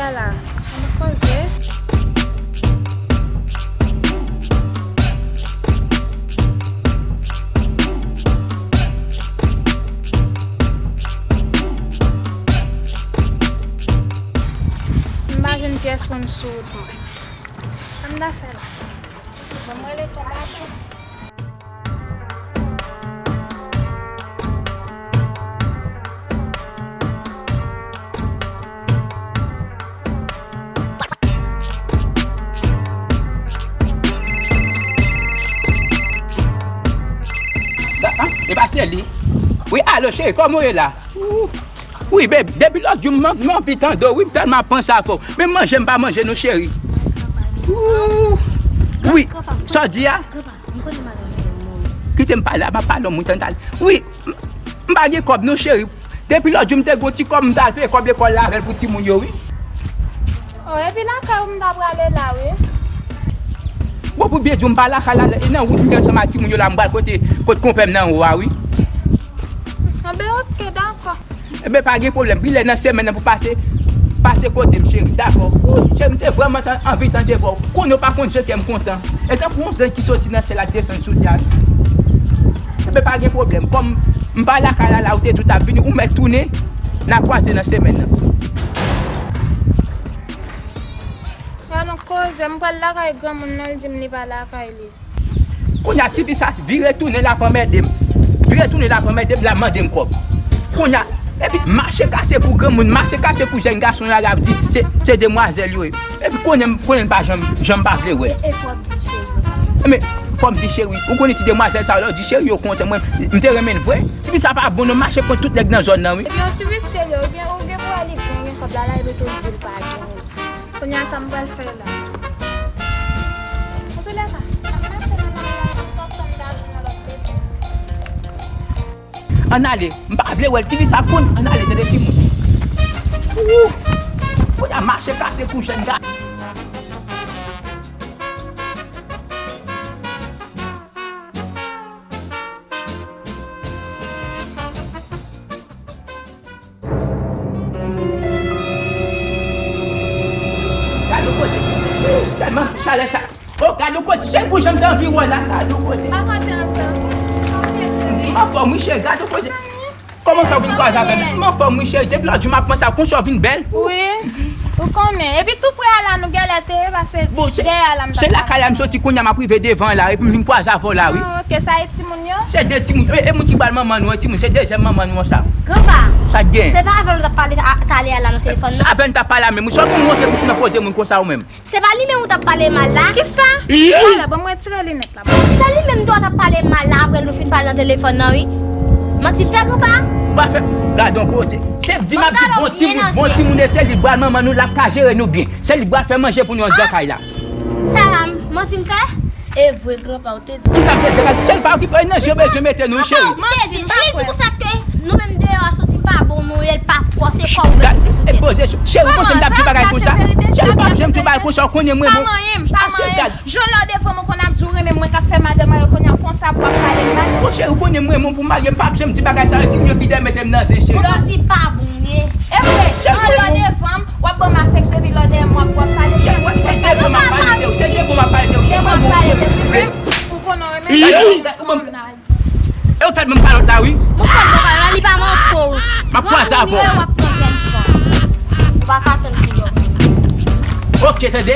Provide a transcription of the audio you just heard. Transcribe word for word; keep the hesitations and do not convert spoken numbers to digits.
Ala, ann koze. M pa jwenn pyès moun sou wout mwen. Sa m ta fè la? Bon, m rele Tonbato. Ah, ah, e pa se li. Wi, alo, cheri, kòman w ye la? Ooh. Wi, baby, depi lòt jou, m, m anvi tande w, wi, m tèlman ap panse avè w. Men manje, m pa manje, non, cheri. Ooh. Wi, sa w di a? M konnen madanm mwen mouri. Kite m pale a, m ap pale w, mwen tann talè. Wi, m, m pa gen kòb non, cheri. Depi lòt jou m te gon ti kòb, m t al peye kòb lekòl la avè l pou timoun yo, wi. Oh, epi lakay ou m ta prale la, wi. Bon, pou byen di w, m pa lakay la, e nan wout m ye ansanm ak timoun yo la, m pral kote, kot konpè m nan anwo a, wi. Anben, oke, dakò. Enben, pa gen pwoblèm. Kilè nan semèn nan pou pase, pase kote m, cheri. Dakò. Ou, cheri, m te vrèman tan, anvi tande vwa w. Konnen w pa konn jan kè m kontan. E tankou yon zanj ki soti nan syèl la k desann sou tè a, wi. Enben, pa gen pwoblèm. Kòm m pa lakay la, la ou te di w t ap vini, ou mèt tounen, n a kwaze nan semèn nan. Gad yon koze, m pral lakay granmoun nan, li di m li pa lakay li. Kounye a, tifi sa vire tounen, l ap anmède m. Vire tounen, l ap anmède m, l ap mande m kòb. Kounye a, epi mache kase kou granmoun, mache kase kou jèn gason la, y ap di se, se demwazèl yo ye. Epi konnen m, konnen m pa janm, janm pa vle wè. E, e fò w di cheri yo. Men, fò m di cheri. Ou konnen ti demwazèl sa yo, lè w di cheri yo kontan, mwen, m te renmen l vre. Tifi sa pa bon non, mache pran tout nèg nan zòn nan, wi. Epi yon tifi serye, ou gen, ou gen pou wè li byen gen kòb la, la, epi tou l di l pa gen. Kounye a sa m pral fè la. Antoulèka, sa m pral fè nan lari a, m p ap tann gade nan lòt kote. Ann ale, m pa vle wè l, tifi sa konn, ann ale, tande timoun. Ooh! Kounye a mache kase kou jèn gason. Gad yon koze. Tèlman chalè sa. Oh, gad yon koze. Cheri, pou jan m te anvi wè w la, gad yon koze. M anfòm, wi, cheri, gad yon koze. Kòman fè w vin kwaze avè m? M anfòm, wi, cheri. Depi lòt jou, m ap panse a w, konsa w vin bèl. Wi. Ou konnen. Epi tou prè a la, nou genlè te ye, pase dèyè a la, m t ap. Se lakay la m soti kounye a, m ap rive devan la, epi m vin kwaze avè w la, wi. Ah, ok, sa e timoun yo? Se de timoun, e, e moun ki pral manman nou an, timoun, se dezyèm manman nou an sa. Granpa, sa k gen? Se pa avè l nou t ap pale a, talè a la nan telefòn, non? Sa avè n t ap pale a menm, wi, sa w gen w montre bouch ou nan koze moun konsa ou menm? Se pa li menm ou t ap pale mal la? Kisa? Talè, ban mwen retire linèt la. Se li menm dwa t ap pale mal la apre nou fin pale nan telefòn nan, wi. Manti m fè, granpa? Ou pa fè, gad yon koze. Se di m ap di bon timoun, bon timoun e se li k pral manman nou, l ap ka jere nou byen. Se li k pral fè manje pou nou anndan kay la. Salam, manti m fè? E vre, granpa, ou te di. Kisa m te di? Cheri, pa okipe, nan je bezwen mete nou, cheri. Ou te di, li di konsa ke nou menm deyò a soti pa bon, nou ye, l pa pwòp, se kò ou menm ki sou tèt. Gad, e poze, cheri, ou panse m t ap di bagay konsa? Cheri, ou p ap janm di bagay konsa, ou konnen mwen, mwen. Pa manyen m, pa manyen m. Jan w la devan mwen konn ap di w renmen mwen k ap fè madanm marye, kounye a konsa pou w ap pale m mal. Bon, cheri, ou konnen mwen, mwen pou marye, m p ap janm di bagay sa yo, timoun yo ki dèyè mete m nan zen, cheri. Ou santi pa bon, ye. E vre, an lò devan m, w ap ban m afèksyon, epi lò dèyè m, w ap, w ap pale de mwen. Cheri, se de bon m ap pale de ou, se de bon m ap pale de ou, cheri. De bon m ap pale de ou, ou konnen w renmen m. E ou fè m kalòt la, wi. Mwen fè m kalòt la, li pa manke w. M ap kwaze avè w. Ou ap pran jèn fanm. Ou pa ka tann pi lwen. Ok, tande.